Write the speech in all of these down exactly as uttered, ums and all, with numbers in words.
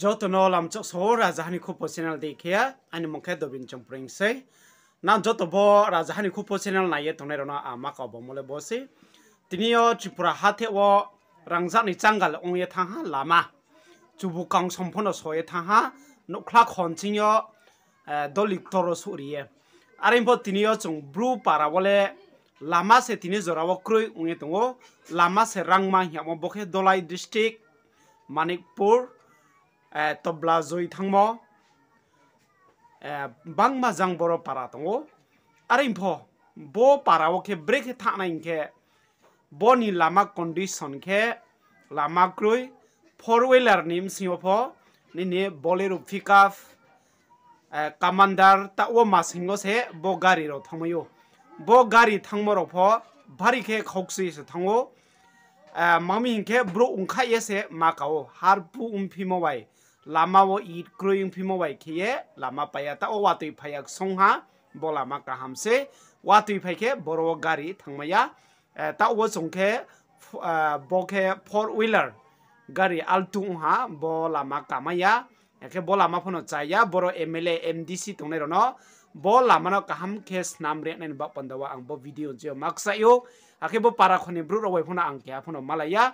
Joto no lamchok so Rajaha ni Khupo channel dei khe, aini mung khe Dobin Chongpreng sei. Nang joto bo Rajaha ni Khupo channel nai ye tongnai rao no ang ma kau bomo le bo sei. Tini yo Tripura hatheh wo rangzag ni changal ong ye thanng ha lama. Chubu kangsom pho no so ye thanng ha, nouhkhla khon ching yo, doli ktor wo souhri ye. Are pho tini yo chung Bru para wo le lama se tini jora wo kroi ong ye tong ou. Lama se rangma hing yagmo bo khe Dholai district, Manikpur, Tobla joi thanngmo, bangma jang boro para tong ou. Are pho bo para wo khe brekhe thanngnai hing khe, bo ni lama condition khe lama kroi, four wheeler ni bsing yo pho, nini Bolero pickup, Commander taoh wo masing wo se bo gari rao thanngmai ou. Bo gari thanngmo rao pho bari khe khaukchui se thanng ou. Mami hing khe brouh ongkhaih ye se ma ka ou, harpu ongphimo bai, lama wo it kroi ongphimo bai khe ye lama pai ya. Taoh wo watoi phai ya ksong ha, bo lama kaham se. Watoi phai khe boro wo gari thanngmai ya. Taoh wo chung khe, bo khe four wheeler gari Alto ong ha, bo lama kamai ya. Akhe bo lama pho no chá ya, boro M L A, M D C tongnai rao no bo lama no kaham khe snam ri nai ni baoh panda wo ang bo video je yo ma kchaih ou. Akhe bo para kho ni brouh rao bai pho no ang keha pho no malai ya.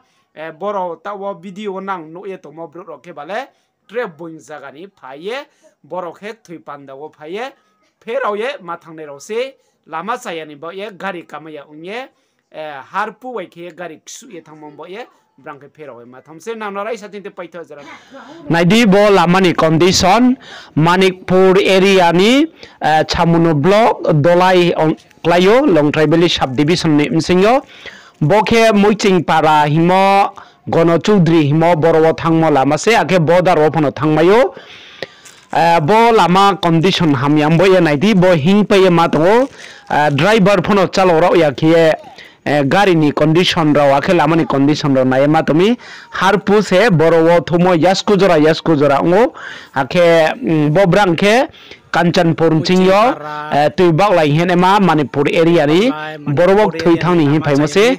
Boro taoh wo video wo nang nuh ye tongmo brouh rao khe ba le tre boing zaga ni phai ye, boro khe kthoi panda wo phai ye, pherao ye ma thanngnai rao se, lama chá ya ni baoh ye gari kamai ya ong ye, harpu bai khe ye gari ksuh ye thanngmo baoh ye, brang khe pherao ye ma thanng se. Nang no raisa tinte paitho jera. Nai di bo lama ni condition, Manikpur area ni, Chamuno block, Dholai ong klái ou, Longtrai Valley subdivision ni bsing yo. Bo khe Moiching para hingmo, Gono Choudhury hingmo boro wo thanngmo lama se, akhe border wo pho no thanngmai ou. Bo lama condition hamya baoh ye nai di, bo hingpai ye ma tong ou. Driver pho no chálao rao ya khe ye, gari ni condition rao, akhe lama ni condition rao nai ye ma tong mi. Harpu se boro wo thumo yasku jora, yasku jora ong ou. Akhe, bo brang khe Kanchanpur ching yo, Tuibaglai hing ye ma Manipur area ni, boro wo kthoi thanng ni hing phaimo se,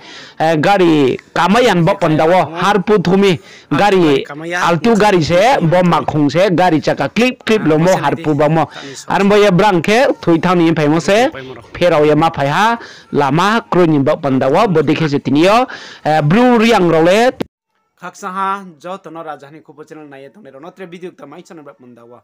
gari kamai ya ni baoh panda wo harpu thu mi, gari, Alto gari se, bo makhong se, gari chaka klip klip lomo harpu bangmo. Are bo ye brang khe kthoi thanng ni hing phaimo se, pherao ye ma phai ha, lama kroi ni baoh panda wo, bo dei khe se tini yo, Bru Reang rao le. Khakchang ha, joto no Rajaha ni Khupo channel nai ye tongnai rao no tre video kta mai channel baoh panda wo.